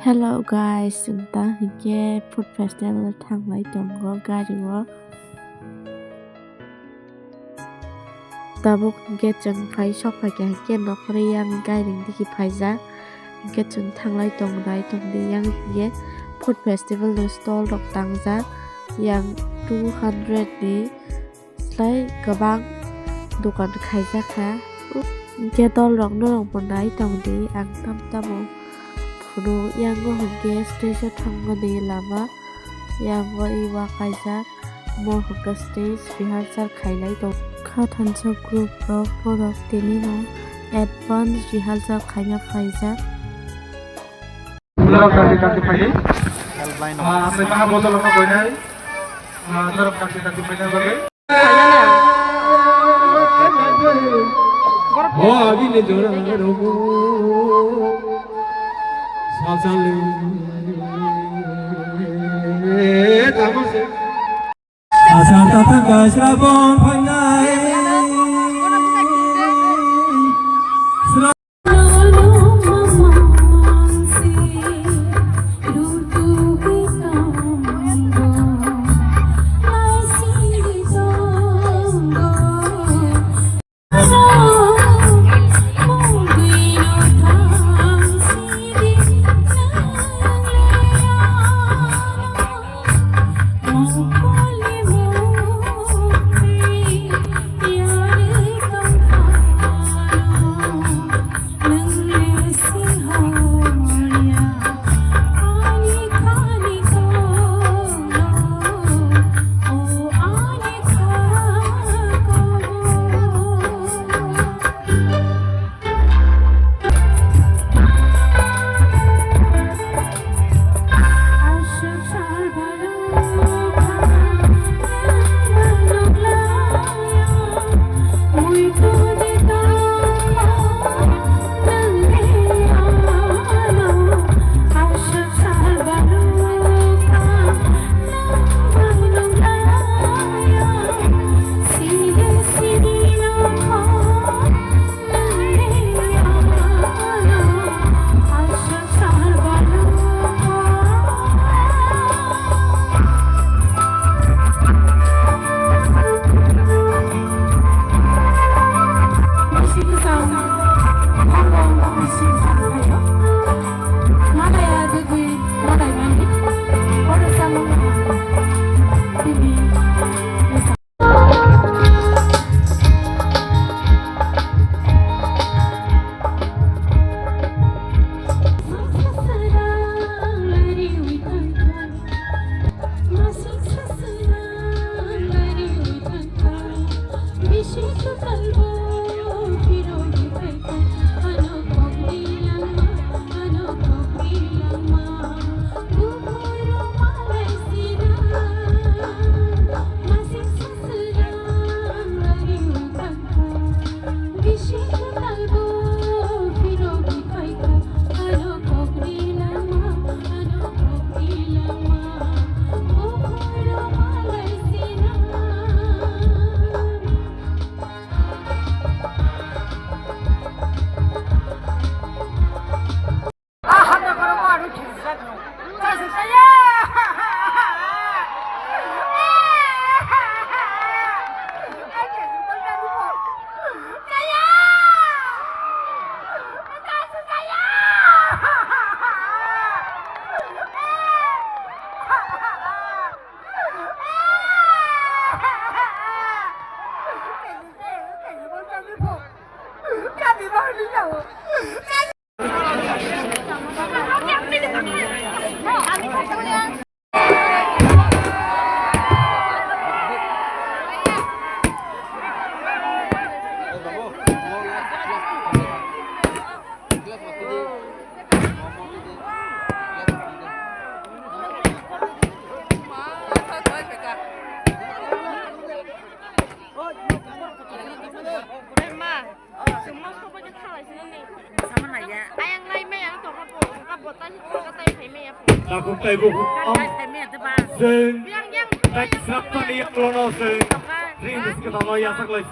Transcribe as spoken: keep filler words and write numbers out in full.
Hello guys, chwng ta hinkhe food festival thanglai tongo gari o. Tabuk hinkhe chwng phai sok phaikha hinkhe nokhorwi yang gairing digi phaijak. Hinkhe chwng thanglai tongnai tongdi yang hinkhe food festival ni stall rok tangjak. Yang two hundred ni slai kwbang dokan khaijak kha. Hinkhe dol rok norok bo nai tongdi, ang tam tamo phunuk. Yang o hinkhe stage o thangmani lama, yang o i wa kaijak. Mo hwnkhe stage rehearsal khailai tong kha. Thansa group rok borok tini no advance rehearsal khaina phaijak. Norok kati kati phai. Ah, asai maha botol no koinai. Ah, norok kati kati phaina bagwi. Ho agini jora rogo. Sasale. Tamo se. Asar tatang kasra bong phanai. Takuk taibo. Yang, yang. Tek sraptani yaklono se. Ring biskit ano yasak lai.